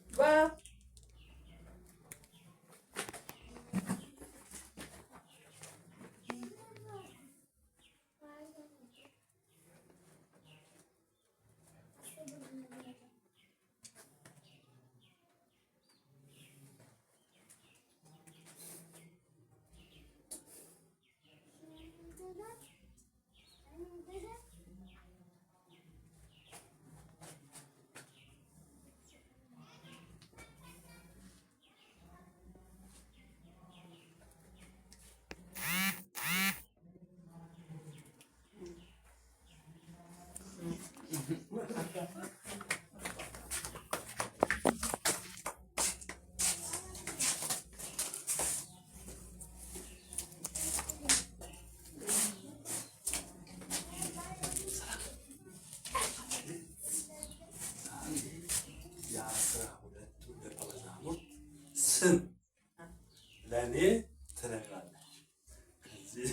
Well, የ12ቱ ደቀ መዛሙርት ስም ለእኔ ትነግራለች። ከዚህ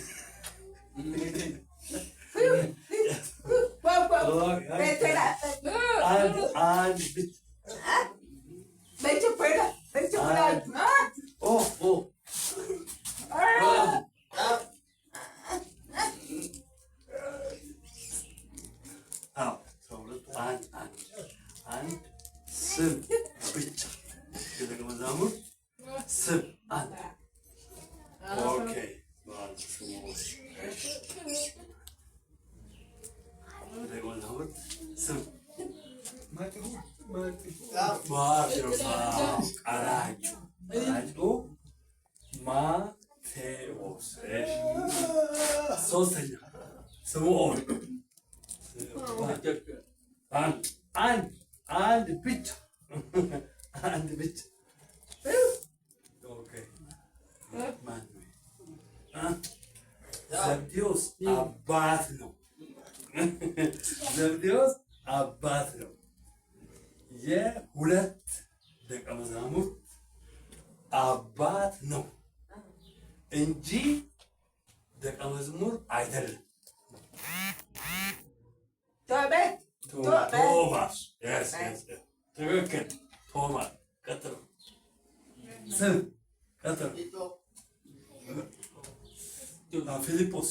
አንድ አንድ ስም ብቻ የደቀ መዛሙርት ስም አንድ። Okay፣ የደቀ መዛሙርት ስም ማቴዎስ፣ ቀራጩ ማቴዎስ። ሶስተኛ ስምዖን። አንድ አንድ አንድ ብቻ አንድ ብቻ። Okay፣ ዘብዴዎስ አባት ነው። ዘብዴዎስ አባት ነው። የሁለት ደቀ መዛሙርት አባት ነው እንጂ ደቀ መዝሙር አይደለም። ቶማስ ትክክል። ቶማስ ቀጥሎ ስም ቀጥሎ ፊልጶስ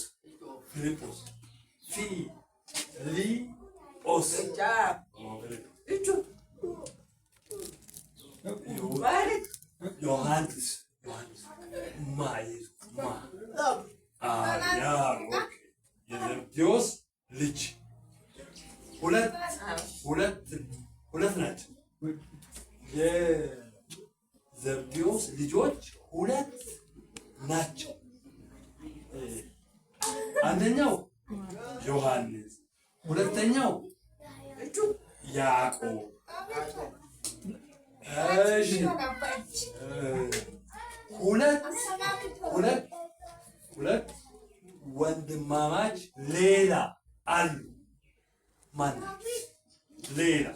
ፊልጶስ ፊልጶስ ዮሐንስ ዮሐንስ ማ ማ የዘብዴዎስ ልጅ ሁለት ሁለት ሁለት ናቸው። የዘብዴዎስ ልጆች ሁለት ናቸው። አንደኛው ዮሐንስ፣ ሁለተኛው ያዕቆብ። እሺ፣ ሁለት ሁለት ሁለት ወንድማማች ሌላ አሉ። ማን ሌላ?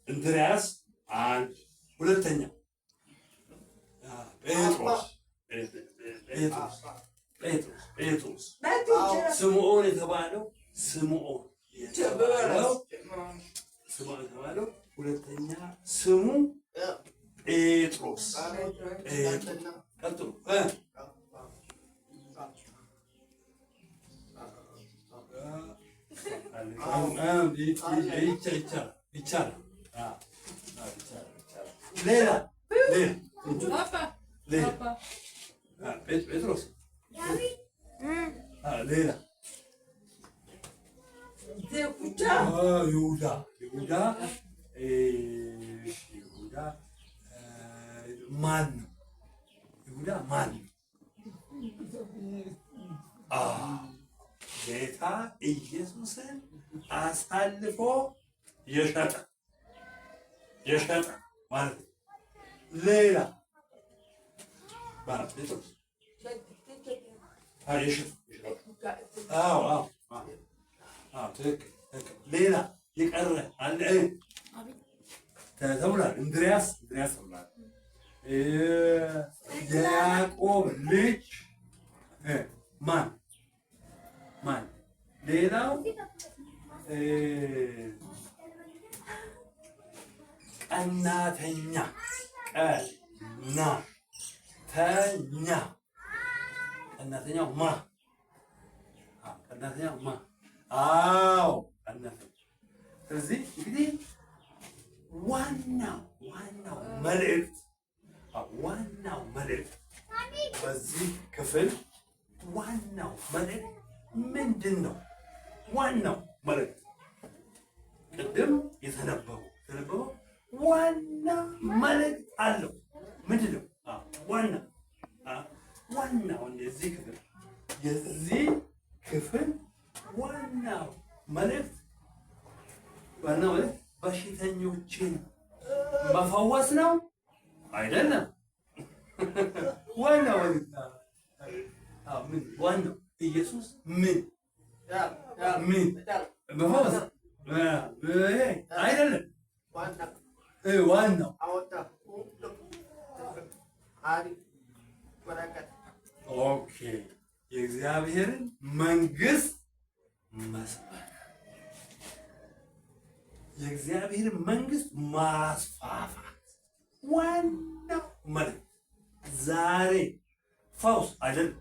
እንድርያስ አንድ፣ ሁለተኛ ጴጥሮስ ጴጥሮስ ጴጥሮስ ጴጥሮስ ስምዖን የተባለው፣ ስምዖን የተባለው ሁለተኛ ስሙ ጴጥሮስ። ቀጥሉ። ይቻላል፣ ይቻላል። ሌላ ሌላ ጴጥሮስ፣ ሌላ ይሁዳ፣ ይሁዳ፣ ይሁዳ ማን ነው? ይሁዳ ማን ነው? ጌታ ኢየሱስን አሳልፎ የሸጠ ማለት ነው። ሌላ ጴጥሮስ የሸጠ። አዎ፣ አዎ፣ ትክክል። ሌላ የቀረ አለ ተብሏል። እንድሪያስ፣ እንድሪያስ ተብሏል። የያዕቆብ ልጅ ማን ማን? ሌላው ቀናተኛ፣ ቀናተኛ፣ ቀናተኛው ማ? ቀናተኛው ማ? አዎ፣ ቀናተኛ። ስለዚህ እንግዲህ ዋናው መልእክት በዚህ ክፍል ዋናው መልእክት ምንድን ነው? ዋናው መልእክት ቅድም የተነበበው ዋና መልእክት አለው። ምንድን ነው? ዋናው የዚህ ክፍል ዋናው መልእክት በሽተኞችን መፈወስ ነው አይደለም። ዋናው መልእክት ምን? ዋናው ኢየሱስ ምን ምን መፈወስ አይደለም። ዋናው okay፣ የእግዚአብሔርን መንግስት መስበክ፣ የእግዚአብሔርን መንግስት ማስፋፋት ዋናው መልእክት ዛሬ ፈውስ አይደለም።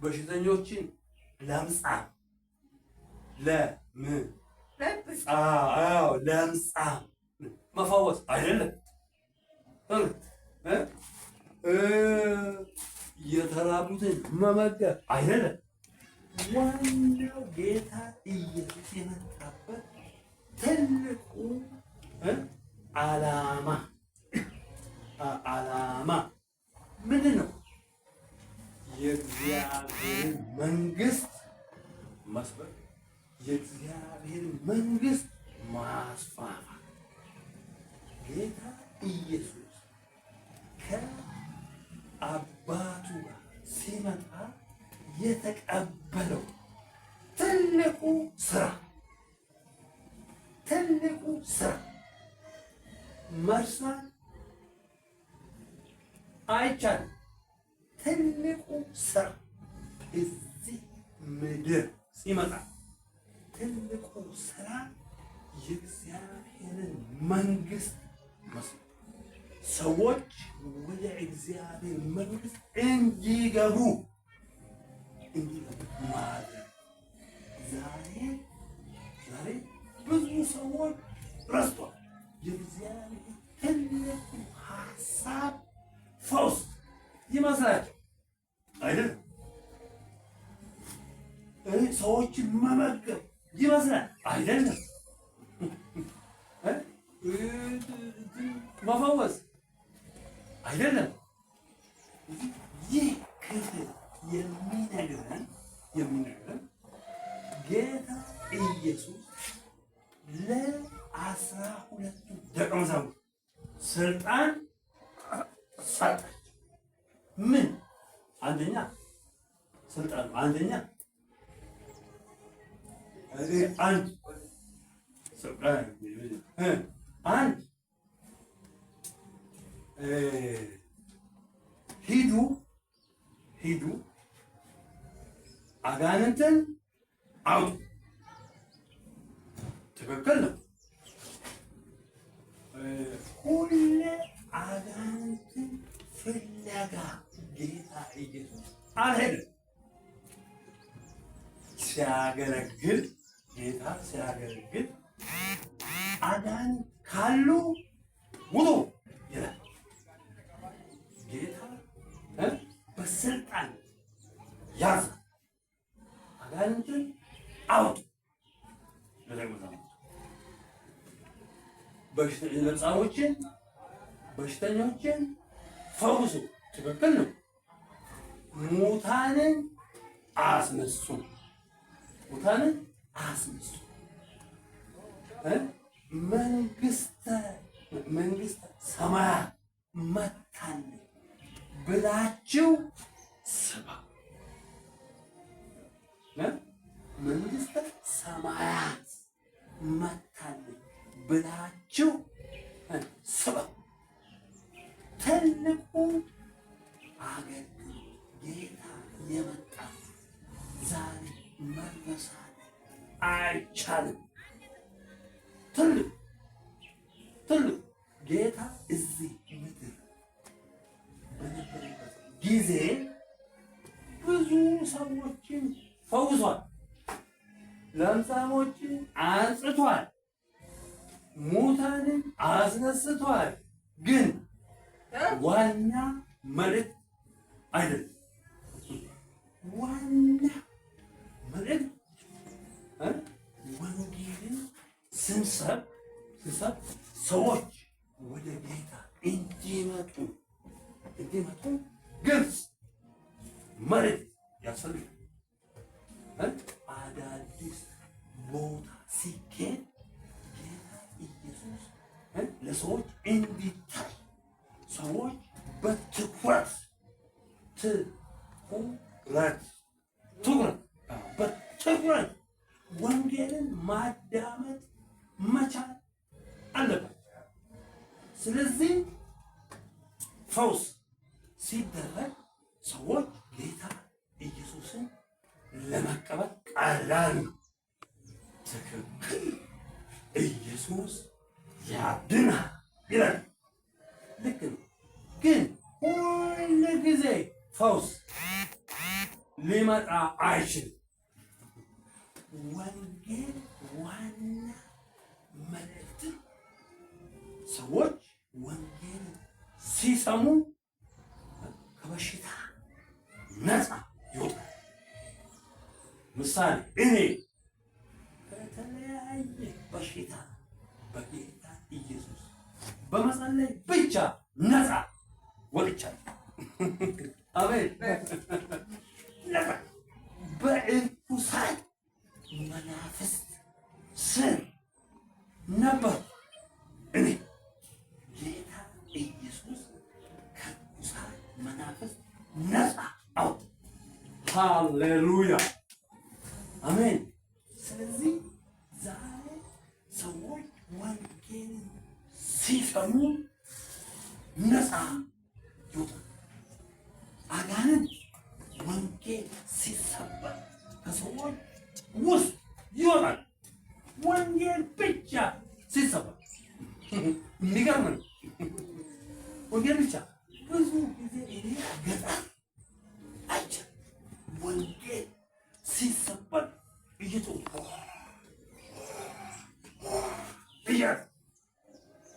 በሽተኞችን ለምጻም ለምን ለምጻም መፈወስ አይደለም። የተራቡትን መመገብ አይደለም። ዋናው ጌታ ኢየሱስ የመጣበት ትልቁ ዓላማ ምንድን ነው? የእግዚአብሔርን መንግስት መስበክ፣ የእግዚአብሔርን መንግስት ማስፋፋት። ጌታ ኢየሱስ ከአባቱ ጋር ሲመጣ የተቀበለው ትልቁ ስራ መርሳት አይቻልም። ትልቁ ስራ እዚህ ምድር ሲመጣ ትልቁ ስራ የእግዚአብሔርን መንግስት መስበክ፣ ሰዎች ወደ እግዚአብሔር መንግስት እንዲገቡ ማድረግ። ዛሬ ብዙ ሰዎች ረስቷል። የእግዚአብሔር ትልቁ ሀሳብ ፈውስ ይመስላቸው አይደለም። ሰዎችን መመገብ ይመስላል አይደለም። መፈወስ አይደለም። ይህ ክፍል የሚነግረን ጌታ ኢየሱስ ለ12ቱ ደቀ መዛሙርት ስልጣን ሰጣቸው። ምን? አንደኛ ስልጣን፣ አንደኛ አንድ አንድ ሂዱ ሂዱ አጋንንትን አውጡ። ትክክል ነው። ሁሌ አጋንንትን ፍለጋ ጌታ ኢየሱስ አልሄድም። ሲያገለግል ጌታ ሲያገለግል አጋንንት ካሉ ውጡ ይላል። ጌታ በስልጣን ያዘ፣ አጋንንትን አውጡ። ለምጻሞችን በሽተኞችን ፈውሱ። ትክክል ነው። ሙታንን አስነሱ። ሙታንን አስነሱ። መንግስተ ሰማያት መታለች ብላችሁ ስበኩ። መንግስተ ሰማያት መታለች ብላችሁ ስበኩ። ትልቁ አገልግሎት ጌታ የመጣ ዛሬ መረሳት አይቻልም። ትልቅ ትልቅ ጌታ እዚህ ምድር በነበረበት ጊዜ ብዙ ሰዎችን ፈውሷል። ለምጻሞችን አንጽቷል። ሙታንን አስነስቷል። ግን ዋና መልእክት አይደለም። ዋና መልእክት ወንጌልን ስንሰብክ ሰዎች ወደ ጌታ እንዲመጡ ግልጽ መልእክት ያስፈልጋል። አዳዲስ ቦታ ሲኬድ ጌታ ኢየሱስ ለሰዎች እንዲታይ ሰዎች በትኩረት ትኩረት ትኩረት በትኩረት ወንጌልን ማዳመጥ መቻል አለበት። ስለዚህ ፈውስ ሲደረግ ሰዎች ጌታ ኢየሱስን ለመቀበል ቀላል ነው። ትክክል፣ ኢየሱስ ያድናል ይላል። ልክ ነው። ግን ሁል ጊዜ ፈውስ ሊመጣ አይችልም። ወንጌል ዋና መልእክት ሰዎች ወንጌል ሲሰሙ ከበሽታ ነፃ ይወጣል። ምሳሌ እኔ ከተለያየ በሽታ በጌታ ኢየሱስ በመጸለይ ብቻ ነፃ ወጥቻለሁ። አሜን። ነፃ በርኩሳን መናፍስት ስር ነበር እኔ። ጌታ ኢየሱስ ከርኩሳን መናፍስት ነፃ አወጣ። ሃሌሉያ አሜን። ስለዚህ ዛሬ ሰዎች ወንጌልን ሲሰሙ ነፃ ይወጣል። አጋንንት ወንጌል ሲሰበክ ከሰዎች ውስጥ ይወጣል። ወንጌል ብቻ ሲሰበክ የሚገርም ነው። ወንጌል ብቻ ብዙ ጊዜ እኔ ገጠር አይቼ ወንጌል ሲሰበክ እየጮሁ እያሉ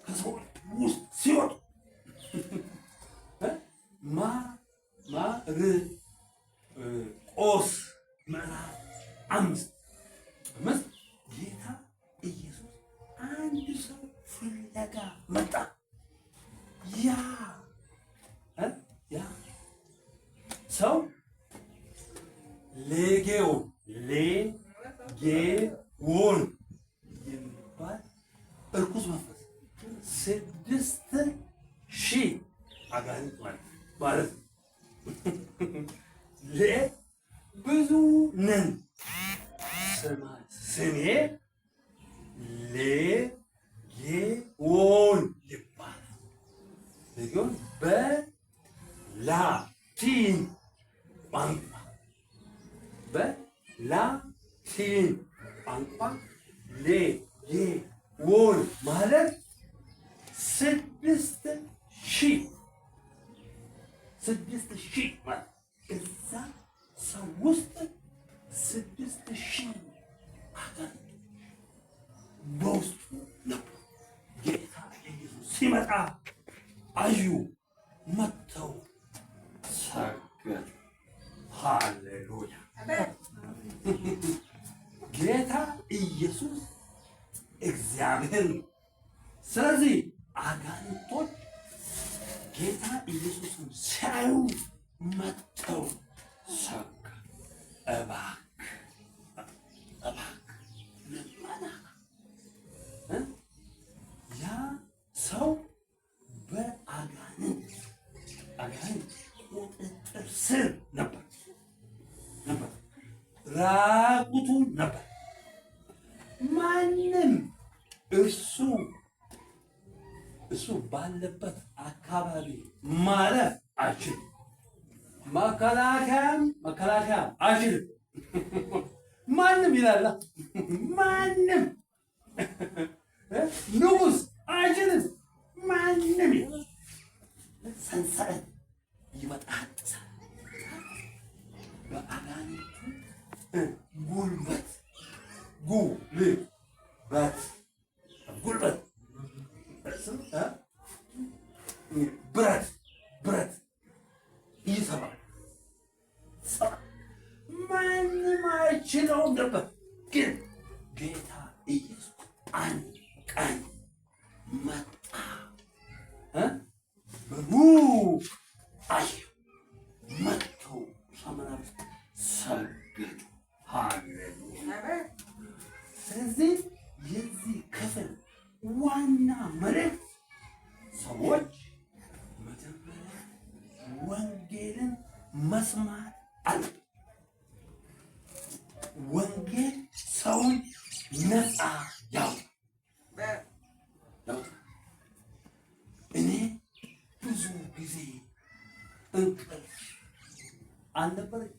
ከሰዎች ውስጥ ሲወጡ ማርቆስ ምዕራፍ 5 ጌታ ኢየሱስ አንድ ሰው ፍለጋ መጣ። ያ 6,000 አጋንንት ማለት ነው። ብዙ ነን። ስሜ ሌጌዎን ይባላል። ሌጌዎን በላቲን ቋንቋ በላቲን ቋንቋ ሌጌዎን ማለት 6,000 6,000 ማለት እዛ ሰው ውስጥ 6,000 አጋንንት በውስጡ ነበሩ። ጌታ ኢየሱስ ሲመጣ አዩ፣ መጥተው ሰገዱ። ሃሌሉያ! ጌታ ኢየሱስ እግዚአብሔር ነው። ስለዚህ አጋንንቶች ጌታ ኢየሱስን ሲያዩ መጥተው ሰገዱ። እባክህ እባክህ ልመና። ያ ሰው በአጋንንት አጋንንት ቁጥጥር ስር ነበር፣ ራቁቱን ነበር። ማንም እሱ ባለበት አካባቢ ማለፍ አይችልም። መከላከያም አይችልም። ማንም ይላላ ማንም ንጉስ አይችልም። ማንም ይላል። ሰንሰለት ይበጣጥሳል። በአጋንንቱ ጉልበት ጉልበት ጉልበት ብረት ብረት ይሰባል። ማንም አይችለውም ነበር። ግን ጌታ ኢየሱስ አንድ ቀን መጣ፣ በሩቅ አየው። መጥተው መናፍስት ሰገዱ። ሃሌሉያ! ስለዚህ የዚህ ክፍል ዋና መልእክት ሰዎች መጀመሪያ ወንጌልን መስማት አለ። ወንጌል ሰውን ነፃ ያወጣል። እኔ ብዙ ጊዜ እንቅልፍ አልነበረኝ።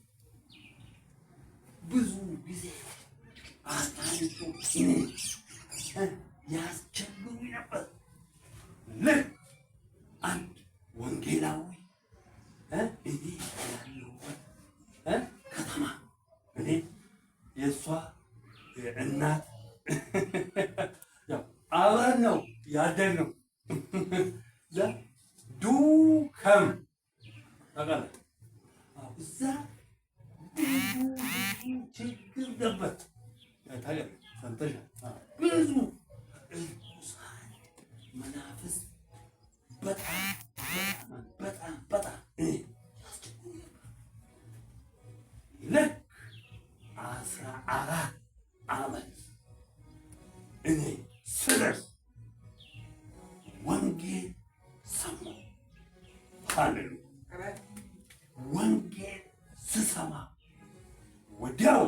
ብዙ ጊዜ አጋንንቶች እኔ ያስቸግሩኝ ነበር። ልክ አንድ ወንጌላዊ እኔ ያለሁበት ከተማ እኔ የእሷ እናት አብረን ነው ያደግነው። ዱከም ታውቃለህ? እዛ ብዙ ብዙ ችግር ነበር። ታውቃለህ? ሰምተሻል? ብዙ እርኩሳን መናፍስት በጣም በጣም በጣም በጣም እኔ ያስቸግሩኝ ነበር። ልክ 14 ዓመት እኔ ስደርስ ወንጌል ሰማሁ። ሃሌሉያ! ወንጌል ስሰማ ወዲያው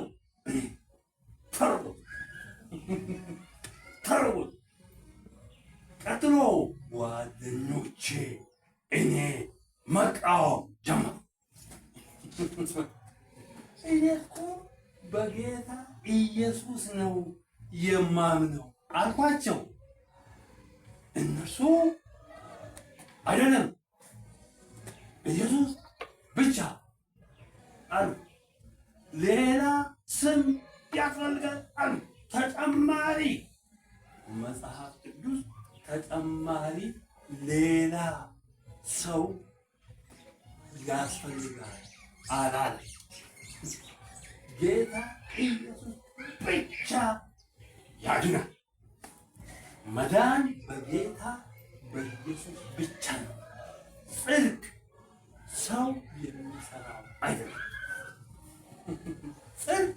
እኔ ተረጎ ተረጎ ቀጥሎ ጓደኞቼ እኔ መቃወም ጀመሩ። እኔ እኮ በጌታ ኢየሱስ ነው የማምነው አልኳቸው። እነርሱ አይደለም ኢየሱስ ብቻ አሉ። ሌላ ስም ያስፈልጋል አሉ። ተጨማሪ መጽሐፍ ቅዱስ ተጨማሪ ሌላ ሰው ያስፈልጋል አላለ። ጌታ ኢየሱስ ብቻ ያድናል። መዳን በጌታ በኢየሱስ ብቻ ነው። ጽድቅ ሰው የሚሰራው አይደለም። ጽድቅ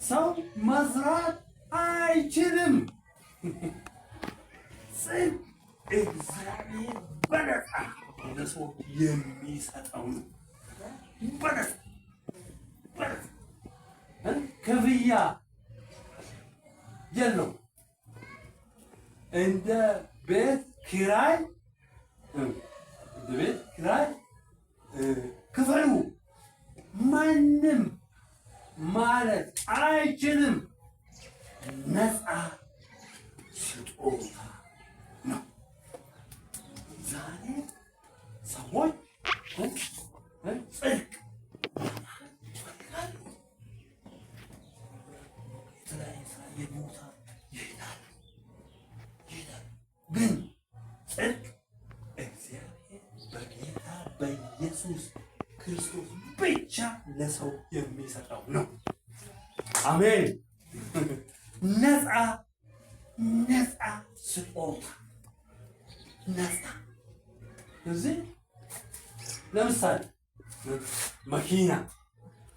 ሰው መስራት አይችልም። ጽድቅ እግዚአብሔር በነፃ ለሰዎች የሚሰጠው ነው። በነፃ፣ በነፃ፣ ክፍያ የለውም። እንደ ቤት ኪራይ፣ እንደ ቤት ኪራይ ክፈሉ ማንም ማለት አይችልም። ነፃ ስጦታ ነው። ዛሬ ሰዎች ጽድቅ ይፈልጋሉ። የተለያየ ስራ የቦታ ይሄዳሉ ይሄዳሉ። ግን ጽድቅ እግዚአብሔር በጌታ በኢየሱስ ክርስቶስ ብቻ ለሰው የሚሰጠው ነው። አሜን። ነፃ፣ ነፃ ስጦታ፣ ነፃ። እዚህ ለምሳሌ መኪና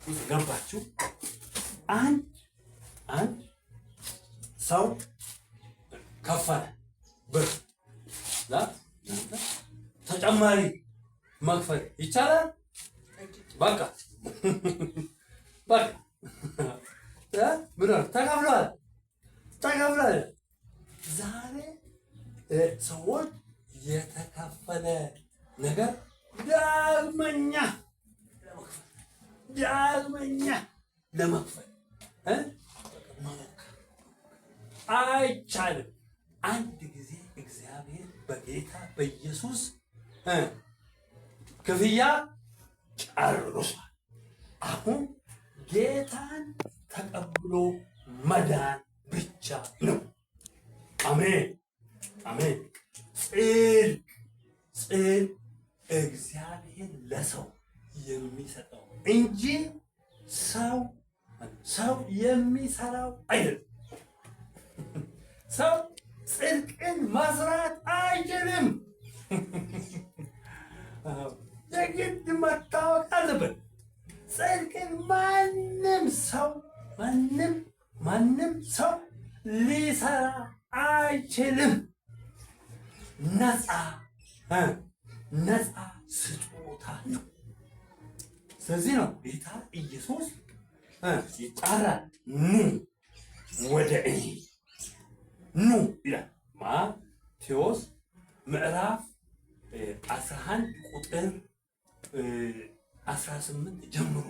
ውስጥ ገባችሁ፣ አንድ ሰው ከፈለ ብር፣ ተጨማሪ መክፈል ይቻላል? በቃ በቃ ምን ተከፍሏል፣ ተከፍሏል። ዛሬ ሰዎች የተከፈለ ነገር ዳግመኛ ለመክፈል፣ ዳግመኛ ለመክፈል መሞከር አይቻልም። አንድ ጊዜ እግዚአብሔር በጌታ በኢየሱስ ክፍያ ጨርሷል። አሁን ጌታን ተቀብሎ መዳን ብቻ ነው። አሜን፣ አሜን። ጽድቅ፣ ጽድቅ እግዚአብሔር ለሰው የሚሰጠው እንጂ ሰው የሚሰራው አይደለም። ሰው ጽድቅን መስራት አይችልም። የግድ መታወቅ አለበት። ጽድቅን ማንም ሰው፣ ማንም፣ ማንም ሰው ሊሰራ አይችልም። ነፃ፣ ነፃ ስጦታ ነው። ስለዚህ ነው ጌታ ኢየሱስ ይጣራል። "ኑ ወደ እኔ ኑ" ይላል። ማቴዎስ ምዕራፍ 11 ቁጥር 18 ጀምሮ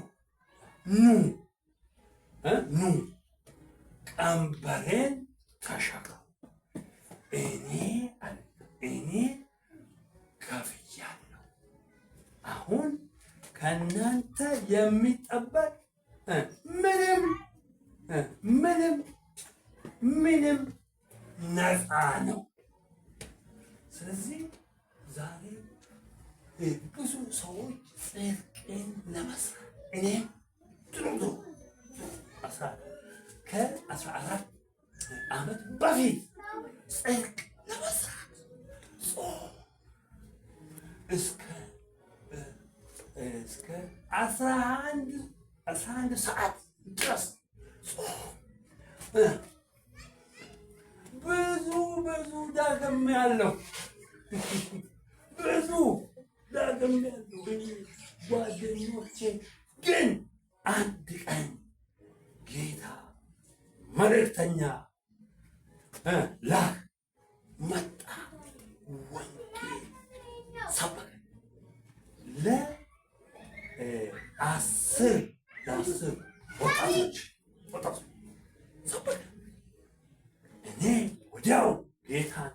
"ኑ፣ ኑ፣ ቀንበሬን ተሸከሙ፣ እኔ እኔ ከፍያለሁ። አሁን ከእናንተ የሚጠበቅ ምንም ምንም ምንም ነፃ ነው።" ስለዚህ ዛሬ ብዙ ሰዎች ጽድቅን ለመስራት፣ እኔም ድሮ ድሮ ከ14 ዓመት በፊት ጽድቅ ለመስራት ጾም እስከ 11 ሰዓት ድረስ ጾም ብዙ ብዙ ደክሜያለሁ። ብዙ ደክሜያለሁ። እኔ ጓደኞቼ ግን አንድ ቀን ጌታ መልእክተኛ ላክ፣ መጣ፣ ወንጌል ሰበከ ለ10 ወጣቶች ሰበከ። እኔ ወዲያው ጌታን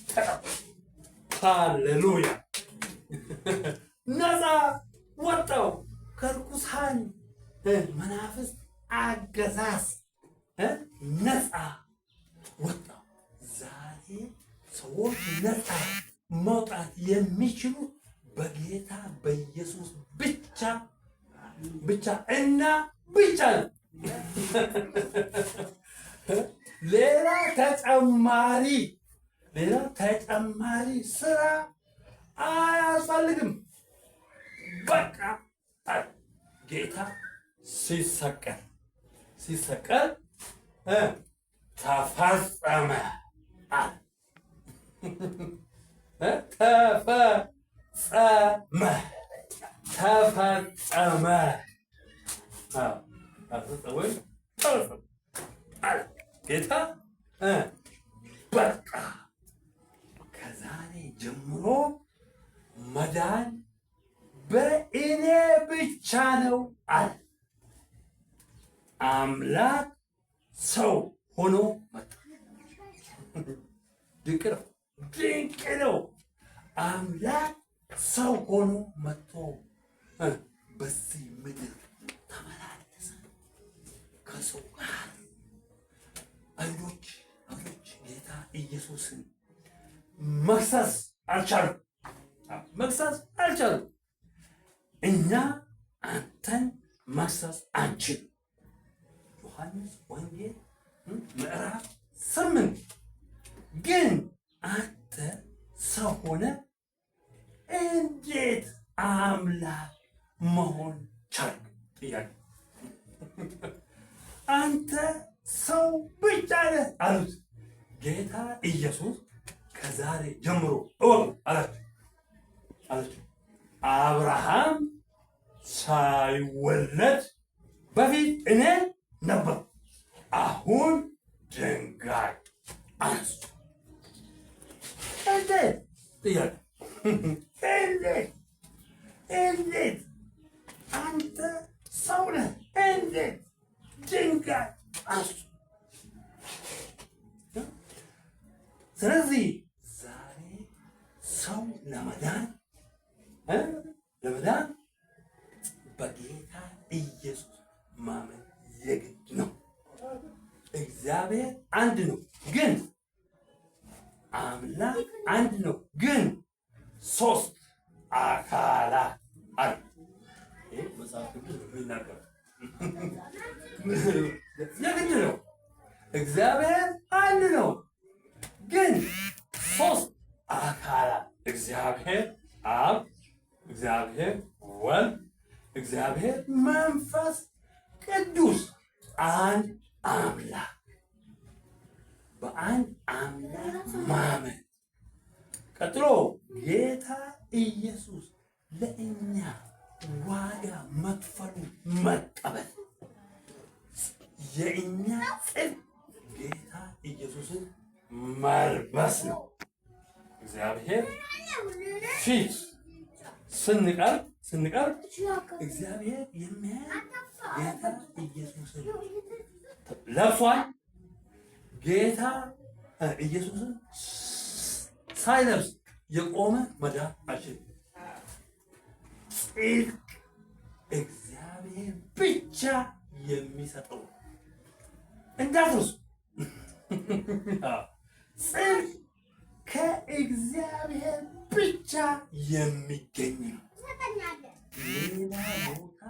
ተቀበልኩ። ሃሌሉያ! ነፃ ወጣው፣ ከርኩሳን መናፍስት አገዛዝ ነፃ ወጣው። ዛሬ ሰዎች ነፃ መውጣት የሚችሉት በጌታ በኢየሱስ ብቻ፣ ብቻ እና ብቻ ነው። ሌላ ተጨማሪ ስራ አያስፈልግም። በቃ ጌታ ሲሰቀል "ተፈጸመ" አለ። ተፈጸመ፣ ተፈጸመ ወይም ተፈጸመ አለ ጌታ። በቃ ከዛሬ ጀምሮ መዳን በእኔ ብቻ ነው አለ። አምላክ ሰው ሆኖ መጣ። ድንቅ ነው፣ ድንቅ ነው። አምላክ ሰው ሆኖ መጥቶ በዚህ ምድር ተመላለሰ ከሰው ጋር። አይሁዶች ጌታ ኢየሱስን መክሰስ አልቻሉም፣ መክሰስ አልቻሉም። እኛ አንተን መክሰስ አንችልም። ዮሐንስ ወንጌል ምዕራፍ 8። ግን አንተ ሰው ሆነ እንዴት አምላክ መሆን ቻልክ? ጥያቄ። አንተ ሰው ብቻ ነህ አሉት። ጌታ ኢየሱስ ከዛሬ ጀምሮ እወቁ አላቸው። አብርሃም ሳይወለድ በፊት እኔ ነበር። አሁን ድንጋይ አንሱ። እንዴት? ጥያቄ። እንዴት፣ እንዴት አንተ ሰው ነህ? እንዴት ድንጋይ አንሱ? ስለዚህ ዛሬ ሰው ለመዳን በጌታ ኢየሱስ ማመን የግድ ነው። እግዚአብሔር አንድ ነው፣ ግን አምላክ አንድ ነው፣ ግን ሶስት አካላት አሉ። ይህ መጽሐፍ ቅዱስ የሚናገረው የግድ ነው። እግዚአብሔር አንድ ነው፣ ግን ሶስት አካላት፣ እግዚአብሔር አብ፣ እግዚአብሔር ወልድ፣ እግዚአብሔር መንፈስ ቅዱስ፣ አንድ አምላክ። በአንድ አምላክ ማመን። ቀጥሎ ጌታ ኢየሱስ ለእኛ ዋጋ መክፈሉ መቀበል፣ የእኛ ጽድቅ ጌታ ኢየሱስን መልበስ ነው። እግዚአብሔር ፊት ስንቀርብ እግዚአብሔር የሚያይ ጌታ ኢየሱስን ለብሷል። ጌታ ኢየሱስን ሳይለብስ የቆመ መዳን አይችልም። ጽድቅ እግዚአብሔር ብቻ የሚሰጠው እንዳትረሱ። ጽድቅ ከእግዚአብሔር ብቻ የሚገኝ ነው። ሌላ ቦታ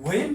ወይም